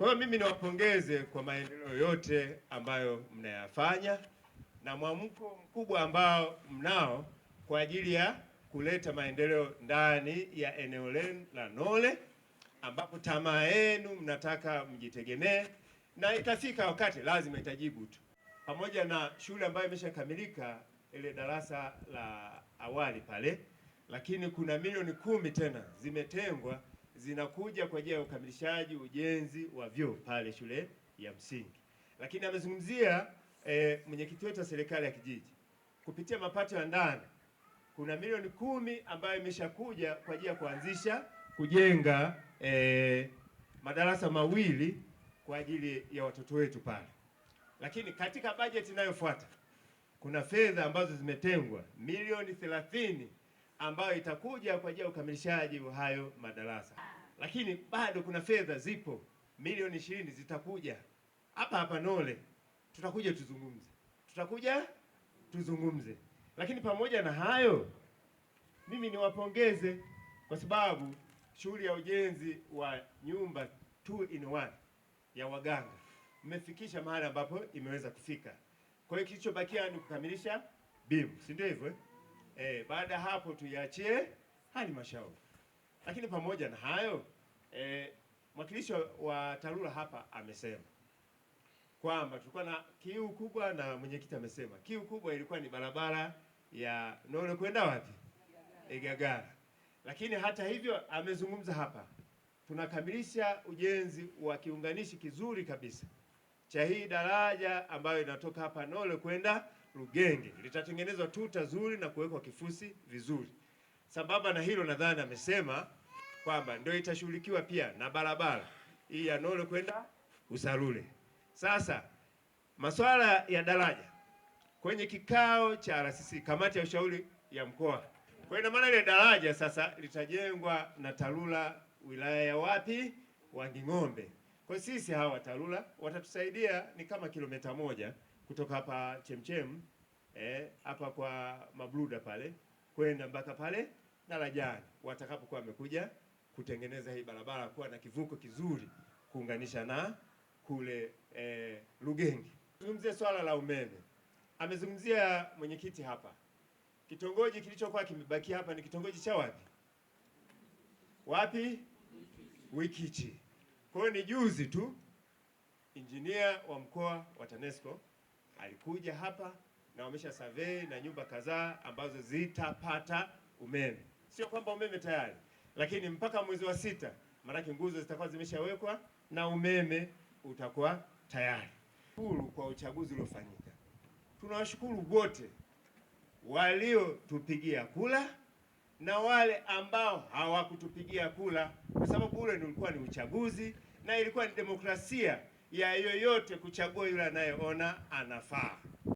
Kwa hiyo mimi niwapongeze kwa maendeleo yote ambayo mnayafanya na mwamko mkubwa ambao mnao kwa ajili ya kuleta maendeleo ndani ya eneo lenu la Nole, ambapo tamaa yenu mnataka mjitegemee, na itafika wakati lazima itajibu tu. Pamoja na shule ambayo imeshakamilika ile darasa la awali pale, lakini kuna milioni 10 tena zimetengwa zinakuja kwa ajili ya ukamilishaji ujenzi wa vyoo pale shule ya msingi. Lakini amezungumzia mwenyekiti wetu wa serikali ya kijiji kupitia mapato ya ndani kuna milioni 10 ambayo imeshakuja kwa ajili ya kuanzisha kujenga madarasa mawili kwa ajili ya watoto wetu pale. Lakini katika bajeti inayofuata kuna fedha ambazo zimetengwa milioni 30 ambayo itakuja kwa ajili ya ukamilishaji wa hayo madarasa. Lakini bado kuna fedha zipo milioni 20 zitakuja hapa hapa Nole, tutakuja tuzungumze, tutakuja tuzungumze. Lakini pamoja na hayo, mimi niwapongeze kwa sababu shughuli ya ujenzi wa nyumba 2 in 1 ya waganga mmefikisha mahali ambapo imeweza kufika. Kwa hiyo kilichobakia ni kukamilisha bimu, si ndio hivyo? Baada ya hapo tuiachie halmashauri. Lakini pamoja na hayo, mwakilishi wa TARURA hapa amesema kwamba tulikuwa na kiu kubwa, na mwenyekiti amesema kiu kubwa ilikuwa ni barabara ya Nole kwenda wapi? Igagala. Lakini hata hivyo amezungumza hapa, tunakamilisha ujenzi wa kiunganishi kizuri kabisa cha hii daraja ambayo inatoka hapa Nole kwenda Rugenge, litatengenezwa tuta zuri na kuwekwa kifusi vizuri. Sambamba na hilo, nadhani amesema kwamba ndio itashughulikiwa pia na barabara hii ya Nole kwenda Usalule. Sasa masuala ya daraja kwenye kikao cha RCC, kamati ya ushauri ya mkoa, kwa hiyo maana ile daraja sasa litajengwa na TARURA wilaya ya wapi? Wanging'ombe. Kwa sisi hawa TARURA watatusaidia, ni kama kilomita 1 kutoka hapa Chemchem hapa kwa Mabruda pale kwenda mpaka pale darajani watakapokuwa wamekuja kutengeneza hii barabara kuwa na kivuko kizuri kuunganisha na kule Rugenge. Zungumzie swala la umeme. Amezungumzia mwenyekiti hapa. Kitongoji kilichokuwa kimebakia hapa ni kitongoji cha wapi? Wapi? Wikichi. Kwa hiyo ni juzi tu injinia wa mkoa wa TANESCO alikuja hapa na wamesha survey na nyumba kadhaa ambazo zitapata umeme. Sio kwamba umeme tayari, lakini mpaka mwezi wa 6 maanake nguzo zitakuwa zimeshawekwa na umeme utakuwa tayari. Shukuru kwa uchaguzi uliofanyika. Tunawashukuru wote waliotupigia kula na wale ambao hawakutupigia kula, kwa sababu ule ulikuwa ni uchaguzi na ilikuwa ni demokrasia ya yoyote kuchagua yule anayeona anafaa.